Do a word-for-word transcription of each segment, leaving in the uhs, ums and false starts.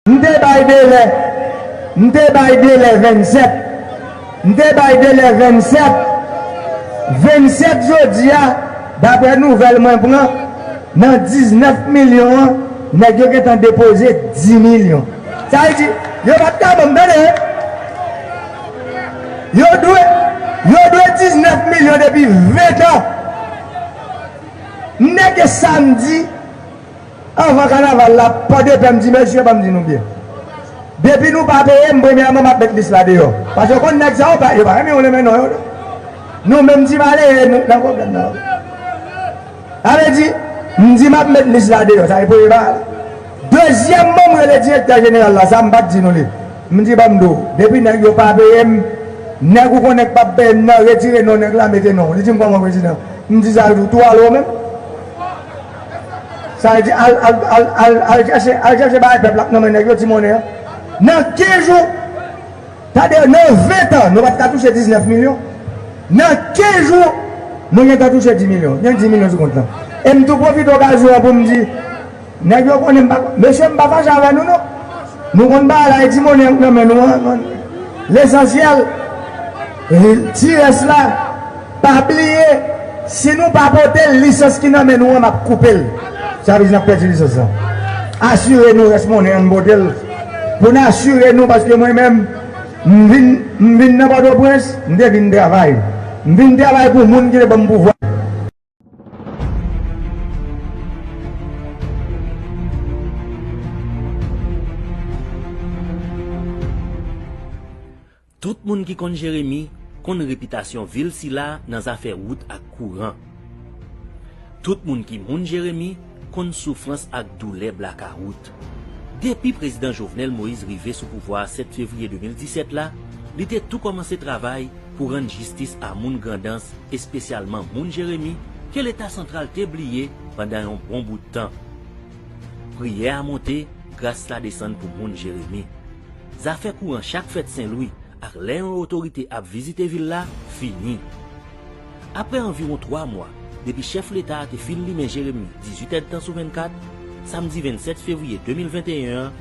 M te bay delè, m te bay delè vennsèt. M te bay delè vennsèt. Vennsèt jodi a, daprè nouvèl mwen pran, nan diznèf milyon an, nèg yo gentan depoze dis milyon. Sa vle di, yo pa t ka ban m, tande. Yo dwe, yo dwe diznèf milyon depi ven tan. M nèke samdi, anvan kanaval la, Pòdepè, m di, mesye, ban m di nou byen. Depi nou pa peye m, premyèman, m ap met lis la deyò. Paske w konn nèg sa yo pa, yo pa renmen yon renmen non yo. Nou menm ti malere, nou nan pwoblèm nan. Sa vle di, m di m ap met lis la deyò, sa e premye bagay la. Dezyèmman, m rele direktè jeneral la, sa m pa t di nou li. M di, ban m di w, depi nèg yo pa peye m, nèg ou konnen k p ap peye m nan, retire non nèg la, mete non w. Li di m, kòman prezidan? M di sa, li di w tou ale w menm. Sa vle di, al, al, al, al, al chèche, al chèche bagay pèp la k nan men nèg yo, ti monnen an. Nan kenz jou, tande, nan ven tan, nou pa t ka touche diznèf milyon. Nan kenz jou, nou gentan touche dis milyon. Gen dis milyon sou kont lan. E m tou pwofite okazyon an pou m di, nèg yo konnen m pa, mesye, m pa fache avè nou, non. Nou konn bagay la, e ti monnen k nan men nou an, non. Lesansyèl, ti rès la, pa bliye, si nou pa pote l, lisans ki nan men nou an, m ap koupe l. Sa vle di n ap pèdi lisans lan. Asire nou rès monnen an, n pote l. Pou n asire nou, paske mwen menm, m vin, m vin nan Pòtoprens, m te vin travay. M vin travay pou moun ki te ban m pouvwa. Tout moun ki konn Jeremi konn repitasyon vil sila nan zafè wout ak kouran. Tout moun ki moun Jeremi konn soufrans ak doulè blakawout. Depi prezidan Jovenel Moïse rive sou pouvwa a sèt fevriye de mil disèt la, li te tou kòmanse travay pou rann jistis a moun Grandans, espesyalman moun Jeremi, ke Leta santral te bliye pandan yon bon bout tan. Priyè a monte, gras la desann pou moun Jeremi. Zafè kouran chak fèt Sen Lwi ak lè yon otorite ap vizite vil la fini. Apre anviwon twa mwa depi chèf Leta a te fin limen Jeremi dizuit èdtan sou vennkat, samdi vennsèt fevriye de mil venteyen an,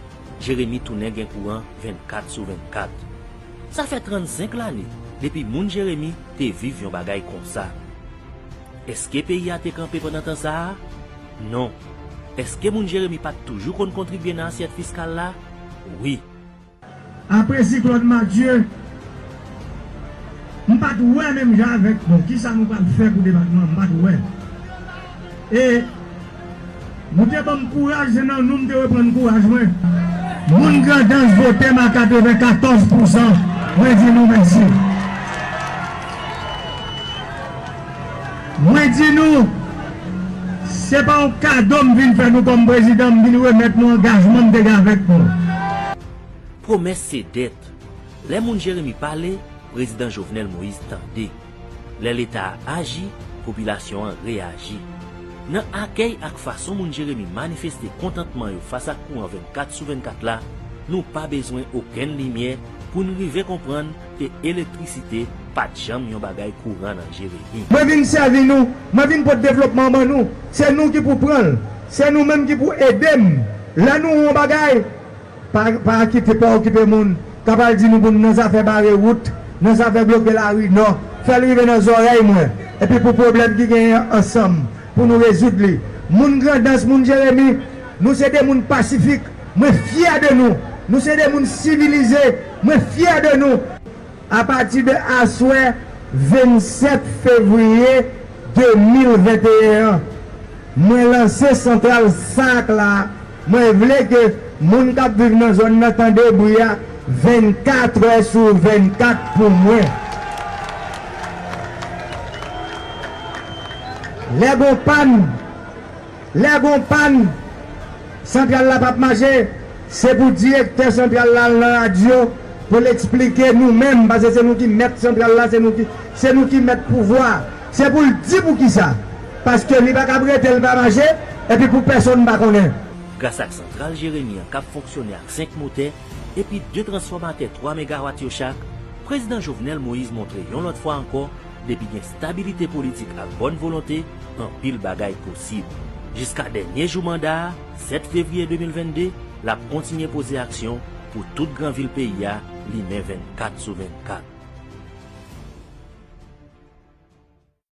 Jeremi tounen gen kouran vennkat sou vennkat. Sa fè trannsenk lane depi moun Jeremi te viv yon bagay konsa. Èske peyi a te kanpe pandan tan sa a? Non. Èske moun Jeremi pa t toujou konn kontribye nan asyèt fiskal la? Wi. Apre siklòn Matye, m pa t wè menm jan avèk nou. Kisa nou pral fè pou depatman an? M pa t wè. E nou te ban m kouraj, se nan nou m te reprann kouraj mwen. Moun Grandans vote m a katrevenkatòz pousan. Mwen di nou mèsi. Mwen di nou, se pa yon kado m vin fè nou kòm prezidan, m vin remèt nou angajman m te gen avèk nou. Pwomès se dèt. Lè moun Jeremi pale, prezidan Jovenel Moïse tande. Lè Leta a aji, popilasyon an reyaji. Nan akèy ak fason moun Jeremi manifeste kontantman yo fas ak kouran vennkat sou vennkat la, nou pa bezwen okenn limyè pou n rive konprann ke elektrisite pa t janm yon bagay kouran nan Jeremi. Mwen vin sèvi nou, mwen vin pote devlopman ban nou. Se nou ki pou pran l. Se nou menm ki pou ede m. Lè nou wè yon bagay, pa, pa kite, pa okipe moun k ap al di nou pou n nan zafè bare wout, nan zafè bloke lari nò. Fè l rive nan zòrèy mwen. Epi pou pwoblèm ki genyen ansanm, pou nou rezoud li. Moun Grandans, moun Jeremi, nou se de moun pasifik. Mwen fyè de nou. Nou se de moun sivilize. Mwen fyè de nou. Apati de aswè vennsèt fevriye de mil venteyen an, mwen lanse santral SAC la. Mwen vle ke moun k ap viv nan zòn nan tande bri a vennkat è sou vennkat pou mwen. Lè gon pàn, Lè gon pàn, santral la p ap mache, se pou direktè santral la al nan radyo pou l eksplike nou menm, paske se nou ki mèt santral la, se nou ki, se nou ki mèt pouvwa. Se pou l di poukisa. Paske li pa kab rete l pa mache, epi pou pèsonn pa konnen. Gras ak santral Jeremi an k ap fonksyone ak senk motè epi de transfòmatè twa megawat yo chak, prezidan Jovenel Moïse montre yon lòt fwa ankò, depi gen stabilite politik ak bòn volonte, anpil bagay posib. Jiska dènye jou manda a, sèt fevriye de mil vennde, l ap kontinye poze aksyon pou tout gran vil peyi a limen vennkat sou vennkat.